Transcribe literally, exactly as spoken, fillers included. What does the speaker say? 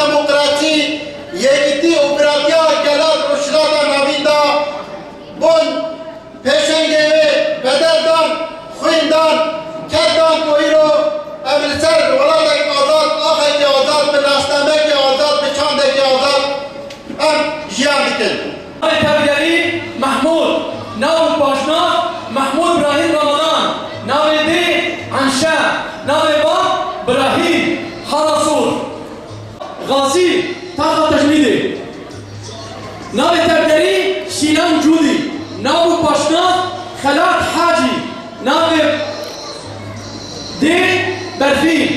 Demokrasî, yekîtî û biratiya gela Rojhilata Navîn de bûn pêşengê wê, bedel dan, xwîn dan, ked dan ku îro em li ser welatek azad, axekî azad, bi nasnamekî azad, bi çandekî azad em jiyan dikin. Navê tevgerî Mehmûd, nav û paşnav Mehmûd Birahîm Ramadan, navê dê Enşe, navê bav Birahîm Harasûr. Xazî, taxa Tecnîdê. Navê tevgerî Şîlan Cûdî, nav û paşnav Xelat Hacî, navê dê Berfîn.